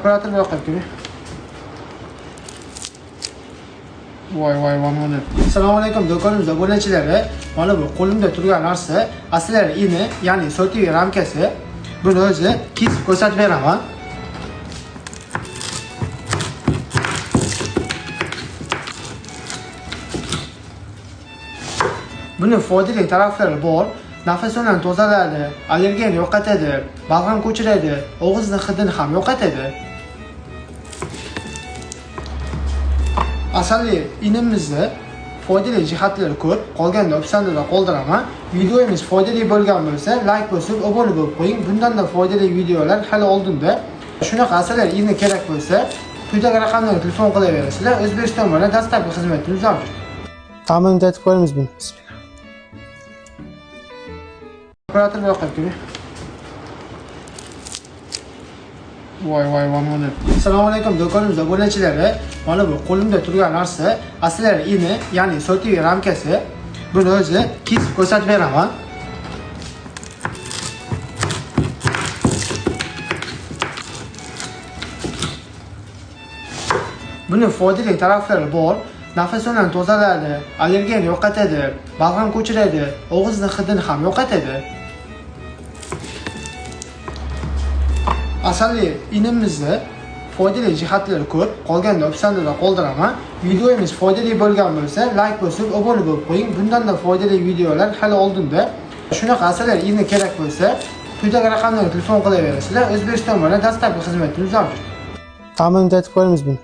Operator yoqib keling. Voy voy voy. Assalomu alaykum do'konimiz obunachilari. Mana bu qo'limda turgan narsa aslari ini, ya'ni sotiviy ramkasi. Buni o'zi kesib ko'rsatib beraman. Buni foydali taraflari bor. Nafas yo'lini tozalaydi, allergiyani yo'qotadi, balg'am ko'chiradi, og'izni hidini ham yo'qotadi. Asalli inimizni foydali jihatlari ko'p, qolganini opsiyonda qoldiraman. Videomiz foydali bo'lgan bo'lsa, like bosib, obuna bo'lib qo'ying. Bundan-da foydali videolar hali oldinda. Shunaqa asallar ini kerak bo'lsa, quyidagi raqamlarga telefon qilaverasizlar. O'zbekiston bilan dastlabki xizmatimiz mavjud. Ta'minini aytib qo'yamiz buni. Operator yoqib keling. Voy voy voy. Assalomu alaykum do'konimiz obunachilari. Mana bu qo'limda turgan narsa aslari ini, ya'ni sotiviy ramkasi. Buni o'zi kesib ko'rsatib beraman. Buni foydali taraflari bor. Nafas yo'lini tozalaydi, allergiyani yo'qotadi, balg'am ko'chiradi, og'izni hidini ham yo'qotadi. Asalli inimizni foydali jihatlari ko'p, qolganini opsiyonda qoldiraman. Videomiz foydali bo'lgan bo'lsa, like bosib, obuna bo'lib qo'ying. Bundan-da foydali videolar hali oldinda. Shunaqa asallar ini kerak bo'lsa, quyidagi raqamlarga telefon qilaverasizlar. O'zbekiston bilan dastlabki xizmatimiz mavjud. Ta'minini aytib qo'yamiz buni.